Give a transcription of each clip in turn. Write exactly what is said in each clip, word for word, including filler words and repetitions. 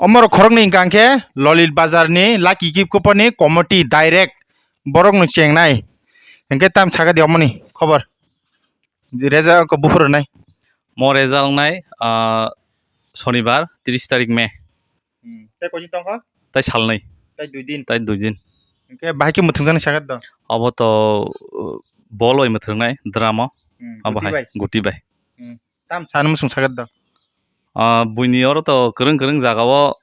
Omorok khoroknwi hwnkha hwnkhe Lolit Bazar ni Lucky Gift Coupon ni committee direct borok no chengnai. Hwnkhe tam sakha di omoni khobor. Reza ko buphuru nai. Mo reza wngnai, ah, Sonibar, tris tarik May. Hmm. Tei koiching tongkha? Tai salnwi. Tai dui din. Tai dui din. Hwnkhe bahai khe mwthangjaknai sakha do? Obo to, uh, bol bai mwthwngnai, drum o. Hmm, obo guti hai, bai? Guti bai. Hmm. Tam sani muchung sakha do? Ah, buini oro to kwrwng kwrwng jagao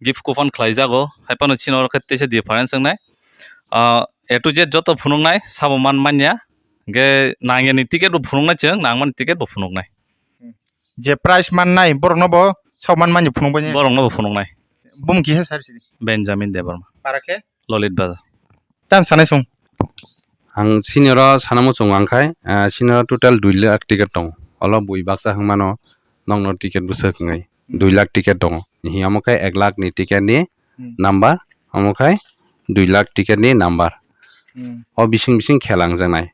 gift coupon khlaijago, hai phano chini oro khe teisa difference wngnai. Ah, A to Z joto phunuknai, sabo man manya. Hwnkhe nangyani ticket bo phunuknai chwng, nangmani ticket bo phunuknai. Je prize mannai, borokno bo sabo man manya phunukbai. Borokno bo phunuknai. Bumung kisa sari sidi? Benjamin Debbarma. Para khe? Lolit Bazar. Tam sanai sung. Ang senior o sana muchung ang khai, ah, senior o total dui lakh ticket tongo. Olo bui baksa hwng mano, nokno ticket bwswk wngnai. Hmm. Dui lakh ticket tongo. Hi omo khe ek lakh ni ticket ni Hmm. number, omo khai dui lakh ticket ni number. Hmm. O bising bising khela wngjaknai.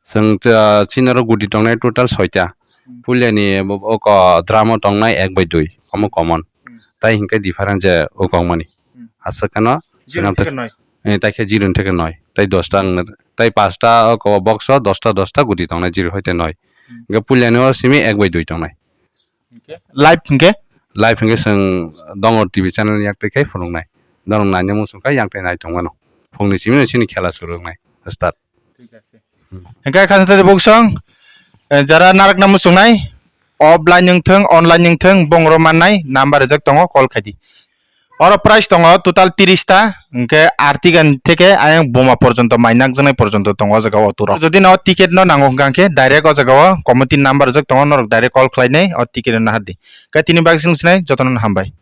Chwng, ah, senior o guti tongnai total soita. Hmm. Puilani bo, o ko-, drum o tongnai ek bai dui, omo common. Hmm. Tai hinkhe difference je o kok mani. Hmm. Aswk kheno Zero swnam theke ta-, noi. Eh, tai khe zero theke noi. Tai dosta wngna, tai pasta o ko box o dosta, dosta guti tongnai, zero hoite noi. Hmm. Hwnkhe puilani o simi ek bai dui tongnai. Hwnkhe live hwnkhe? Live hwnkhe chwng Dongor T V channel ni yak twi khai phunuknai. Norok naina muchung kha yang tai nai tongmano. Phungni simi no chini khela suru wngnai. Start. Thik ase. Hmm. Hwnkhe kha sata buksong, eh, jara narakna muchungnai, offline wngthwng, online wngthwng, bongro mannai, number rijak tongo, call khaidi. Oro price tongo total tris ta, hwnkhe Artigan theke ayang Buma porjonto mai nakjaknai porjonto tongo o jaga o auto rok. Jodi no ticket no nango hwnkha hwnkhe direct o jaga o committee number rijak tongo, norok direct call khlainai o ticket no nahardi. Khe tini bagwi swngchinai jotono hambai.